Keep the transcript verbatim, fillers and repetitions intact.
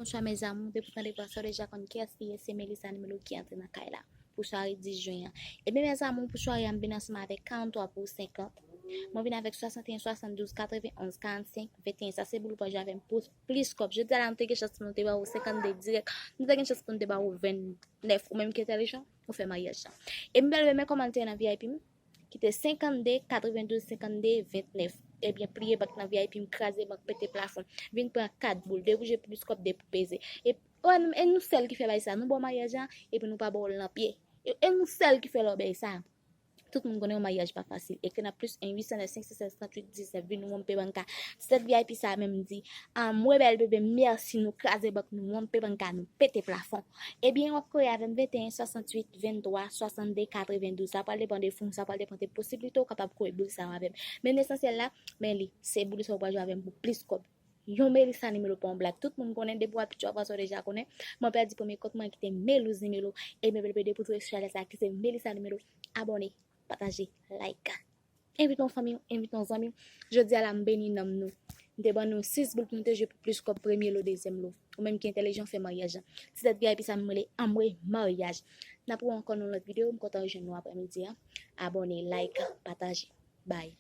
Bonswa mes amours, depi w tande vwa sa w deja konn kiyès li ye, se Melissa Nimelo ki antre nan kay la pou sware dis jen an. Ebyen mes amours, pou sware a m vin ansanm avèk karant twa pou senkant. Mwen vin avèk swasanteyen, swasanndouz, katrevenonz, karannsenk, venteyen. Sa se boul ou pral jwe avè m pou plis kòb. Jodi a la nou te gen chans pou nou te ba ou senkannde dirèk. Nou te gen chans pou nou te ba ou vennèf. Ou menm ki entèlijan, ou fè maryaj la. E m pral renmen kòmantè nan V I P m ki te senkannde, katrevendouz, senkannde, vennèf. Ebyen pliye bank nan V I P m, kraze bank, pete plafon. Vin pran kat boul, depoze plis kòb depi w peze. E, e nou sèl ki fè bay sa. Nou ba w maryaj la, epi nou pa ba w l nan pye. E, e nou sèl ki fè lòbèy sa. Tout moun konnen yon maryaj pa fasil. Ekri nan plis en uit san nèf senk san sèz tranntuit diznèf, vin wonpe bank la. Ti tèt V I P sa menm di, anmwe bèl bebe, mèsi, nou kraze bank, nou wonpe bank la, nou pete plafon. Ebyen w ap kore avè m venteyen, swasantuit, venntwa, swasannde, katrevendouz. Sa pral depann de fon, sa pral depann de posiblite w kapab kore boul sa yo avè m. Men lesansyèl la, men li, se boul sa w pral jwe avè m pou plis kòb. Yon Melissa Nimelo pa yon blag. Tout moun konnen, depi w apitye w ap wè sa w deja konnen. Mwen pèdi premye kont mwen ki te Melouz Nimelo. Ebyen bèl bebe, depi w twouve sou chanèl sa ki se Melissa Nimelo, abòne, pataje, like. Envite yon fanmi w, envite yon zanmi w. Jodi a la m beni nanm nou. M te ban nou sis boul pou nou te jwe pou plis kòb premye lo, dezyèm lo. Ou menm ki entèlijan, fè maryaj la. Ti tèt V I P sa m rele anmwe maryaj. N ap wè ankò nan yon lòt videyo, m kontan rejwenn nou aprèmidi a. Abòne, like, pataje. Bye.